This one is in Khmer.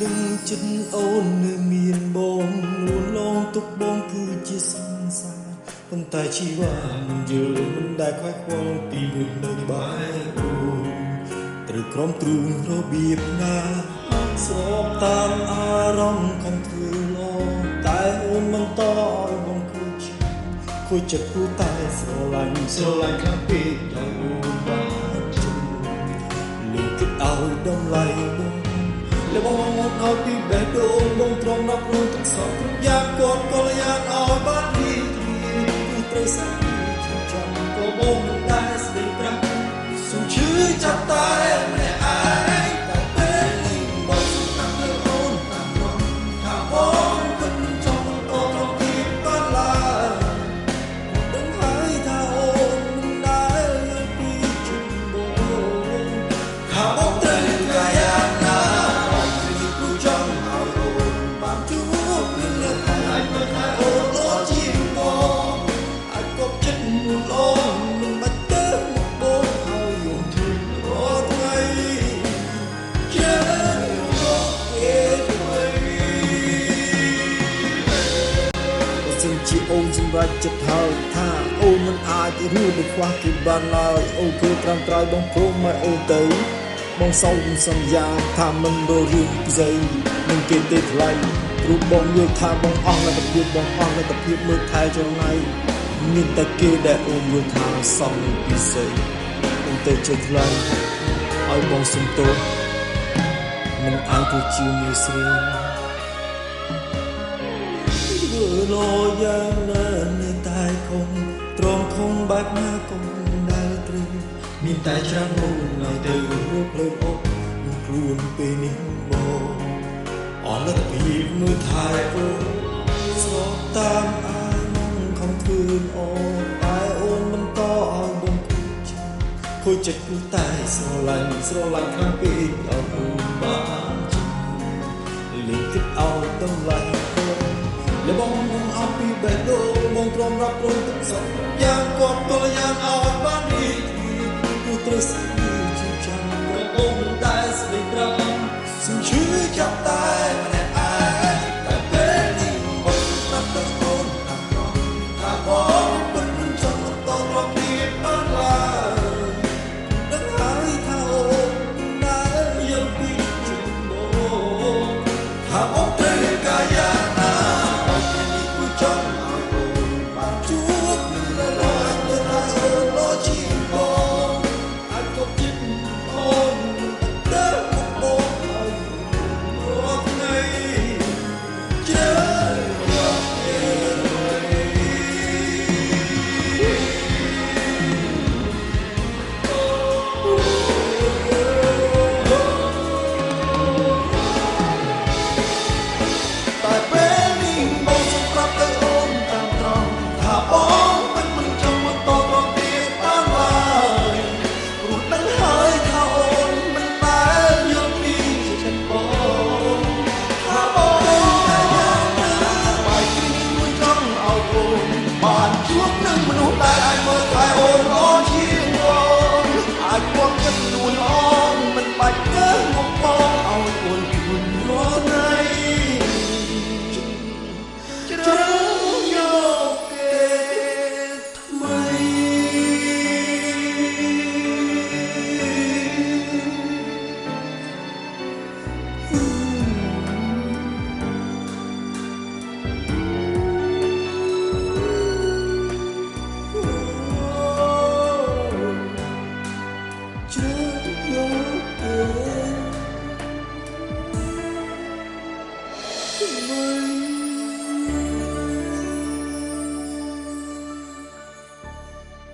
ដឹងចិត្តអូននៅមានបងលួនលងទុកបងគឺជាសង្សារប៉ុន្តែជីវ៉ាមិនយល់មិនដែលខ្វែខ្វល់ពីមនុស្សនៅក្បែរអូនត្រូវក្រំទ្រូងរបៀបណាស្របតាមអារម្មណ៍ខំធ្វើល្អតែអូនបន្តឲ្យបងខូចខូចចិត្តព្រោះតែស្រឡាញ់ស្រឡាញ់ខ្លាំងពេកដល់អូនបានជុំលើគិតឲ្យតម្លៃបងលបងមកឲ្យពីបេះដូងបងទ្រាំរាប់រងទាំងសងគ្រប់យ៉ាងគាត់ក៏យ៉ាងឲ្យបានរីករាយព្រោះត្រូវសាឈឺចាំក៏បងមិនដែលស្ដីប្រាប់សូមឈឺចាប់តែម្នាក់ឯងតែពេលនេះបងសូមប្រាប់ទៅអូនតាមត្រង់ថាបងពិតមិនចង់បន្តត្រង់ទៀតបានឡើយដឹងហើយថាអូនមិនដែលយល់ពីចិត្តបងថាបងត្រូវការយ៉ាងណាចង់ឲ្យអូនបានជួបនឹងអ្នកអាចមើលថែអូនល្អជាងបងអាចគប់ចិត្តល្អមិនបាច់ទៅមកបងឲ្យយំធុញរាល់ថ្ងៃជឿយកគេថ្មីបើសិនជាអូនសម្រេចចិត្តហើយថាអូនមិនអាចរស់ដោយខ្វះគេបានឡើយអូគឺត្រឹមត្រូវបងព្រមឲ្យអូនទៅបងសូមសន្យាថាមិនរករឿងផ្សេងនឹងគេទេថ្លៃព្រោះបងយល់ថាបងអស់លទ្ធភាពបងអស់លទ្ធភាពមើលថែចង្អៃមានតែគេដែលអូនយល់ថាសមនឹងពិសេសអូនទៅជាថ្លៃឲ្យបងសុំទោសមិនអាចទៅជាមួយស្រីធ្វើលោយ៉ាងណានៅតែខំទ្រាំខំបែបណាកុំដែលត្រូវមានតែច្រើនអូនឲ្យទៅរួចផ្លូវអូនខ្លួនពេលនេះបងអស់លទ្ធភាពមើលថែអូនស្របតាមអារម្មណ៍ខំធ្វើអូនតែអូនបន្តឲ្យបងខូចខូចចិត្តព្រោះតែស្រឡាញ់ស្រឡាញ់ខ្លាំងពេកឲ្យអូនបានជិះលេងគិតឲ្យតម្លៃបងលបងនឹងអស់ពីបេះដូងបងទ្រាំរាប់រងទាំងសងយ៉ាងគាត់ក៏យ៉ាងឲ្យបានរីករាយព្រោះត្រូវស្គាល់ជាចាំក៏អូនមិនដែលស្ដីប្រាប់សូមឈឺចាប់តែម្នាក់ឯងតែពេលនេះបងប្រាប់ទៅអូនតាមត្រង់ថាបងពិតមិនចង់បន្តត្រង់ទៀតបានឡើយដឹងហើយថាអូនមិនដែលយល់ពីចិត្តបងថាបងត្រូវការយ៉ាងណាតែពេលនេះគឺចង់ឲ្យអូនបានជួបនឹងដល់អាចមើលថែអូនល្អជាងបងអាចគប់ចិត្តអូនទៅមកបងឲ្យរាល់ថ្ងៃជឿយកគេតែពេលនេះបងសូមប្រាប់ទៅអូនតាមត្រង់ថាបងពិតមិនចង់បន្តត្រង់ទៀតបានឡើយព្រោះដឹងហើយថាអូនមិនដែលយល់ពីចិត្តបងថាបងតែយ៉ាងណាបាយគ្រីមួយចង់ឲ្យអូនបានជួបនឹងមនុស្សដែលអាចមើលថែអូនល្អជាងបងអាចគប់ចិត្តនួនអងមិនបាច់ទៅមកបងឲ្យអូនជួនរាល់ថ្ងៃជ្រើយកគេថ្មីជ្រើយកគេថ្មី